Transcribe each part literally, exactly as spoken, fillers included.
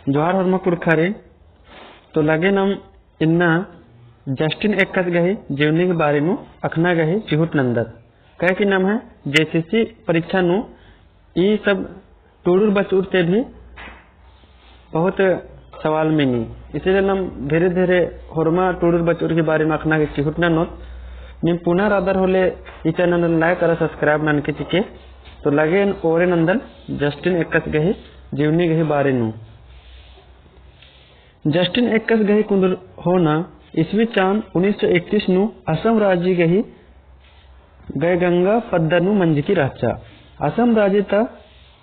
जोहार होरमा कुँड़ुख़ारिन। तो लगे नाम इन्ना जस्टिन एक्कस गही जीवनी के बारे नू अख़ना गही चिहुट नन्दत। काहे कि नम्है JSSC परीक्षा नू ई सब टूड़ुर बचउर ती भी बहुत सवाल मिनी। इसीलिए नाम धीरे धीरे होरमा टूड़ुर बचउर के बारे नू अख़ना गही चिहुट ननोत। नीम पुना रअदर होले ई channel like अरा subscribe ननके चिके। तो लगे एन ओरे नन्दन जस्टिन एक्कस गही जीवनी गही बारे नू। जस्टिन एक्कस गही कुन्दुर होना ईस्वी चान उन्नीस सौ इकतीस नू असम राजी गही गयगंगा पद्दा नू मंजकी रहचा। असम राजी ता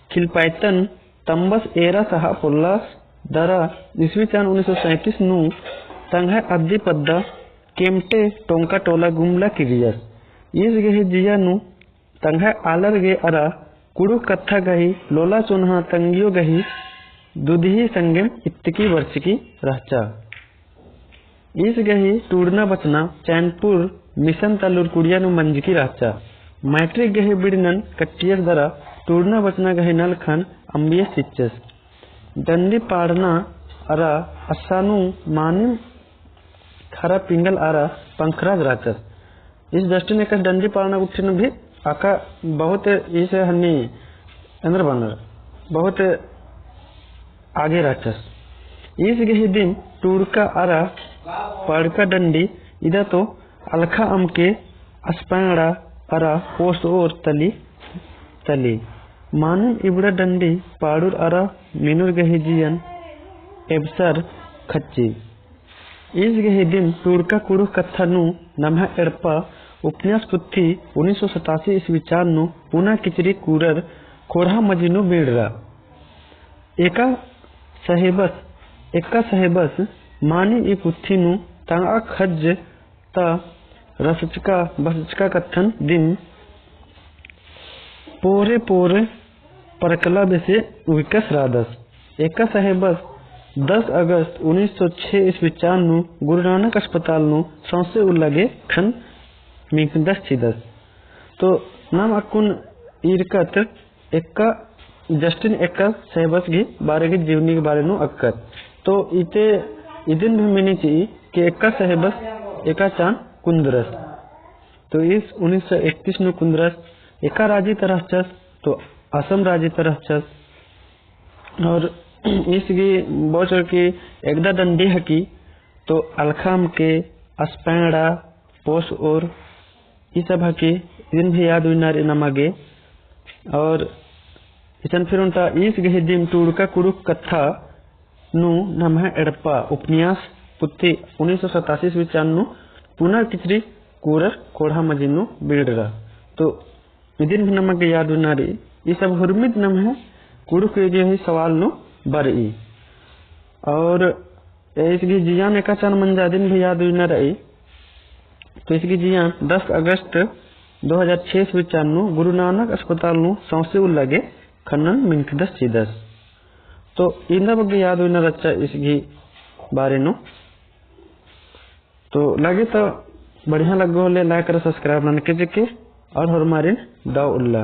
खिलपायतन तम्बस एरा सहा पोल्ला दरा ईस्वी चान उन्नीस सौ सैंतीस नू तंग्है अद्दी पद्दा केमटे टोंका टोला गुमला किरियस। ईस गही जिया नू तंग्है आलर गे अरा कुँड़ुख़ कत्था गही लोला चोन्हा तंगियो गही दुदही संगेम इत्तकी बरचकी रहचा। ईस गही टूड़ना बचना चैनपुर मिशन तल्लुर कुड़िया नू मंजकी रहचा। मैट्रिक गही बिड़नन कट्टियस दरा टूड़ना बचना गही नलखन अम्बियस चिच्चस। डंडी पाड़ना अरा अस्सानू मानिम खरा पिंगल अरा पंखराज रहचस। ईस जस्टिन एक्कस डंडी पाड़ना गुट्ठी नू भी अक्का बहुत ईस हन्नी एन्देर बअनर बहुत आगे रहचस। ईस गही दिम टूड़का अरा पाड़का डंडी इदा तो अलखा अमके असपैंड़ा अरा पोस ओर तली तली। मानिम इबड़ा डंडी पाड़ुर अरा मिनुर गही जियन एबसर खच्ची। ईस गही दिम टूड़का कुँड़ुख़ कत्था नू नम्है एड़पा उपन्यास पुथी उन्नीस सौ सतासी ईस्वी चान नू पुना किचरी कुरर खोड़हा मझी नू बिड़रा। एका सहेबस, एक्का सहेबस मानिम ई पुथी नू तंगआ खज्ज ता रसचका बसचका कत्थन दिम पोरे पोरे परकला बेसे उइकस रअदस। एक्का सहेबस दस अगस्त उन्नीस सौ छह ईस्वी चान नू गुरु नानक अस्पताल नू सौंसे उल्ला गे खन्न मिंखदस चिदस। तो नाम अक्कुन ईरकत एक्का जस्टिन एक्का सहेबस गही बारे गही जीवनी के बारे नू अक्कत। तो इते इदिन भी मिनी चिई कि एक्का सहेबस एका चान कुन्दरस। तो ईस उन्नीस सौ इकतीस नू कुन्दरस। एका राजी ता रहचस, तो असम राजी ता रहचस। और ईस गही बोचर की एकदा डंडी हकी, तो अलखा अमके, असपैंड़ा, पोस ओर ई सब हकी, इदिन भी याद उइना रई नमा गे। और इसन फिर ओन्टा ईस गही दिम टूड़का कुँड़ुख़ कत्था नू नम्है एड़पा उपन्यास पुथी उन्नीस सौ सतासी ईस्वी चान नू पुना किचरी कुरर खोड़हा मझी नू बिड़रा। तो इदिन भी नमा गे याद उइना रई, ई सब हुरमित नम्है कुँड़ुख़ गही सवाल नू बरई। और ईस गही जियान एका चान मंजा इदिन भी याद उइना रई। तो ईस गही जियान दस अगस्त दो हजार छह ईस्वी चान नू गुरु नानक अस्पताल नू सौंसे उल्ला गे खन्नन मिंखदस चिदस। तो इन्दा बग्गे याद उइना रहचा ईस गही बारे नू। तो लगे तो बढ़िया लग्गो होले like अरा subscribe ननके चिके और होरमारिन दव उल्ला।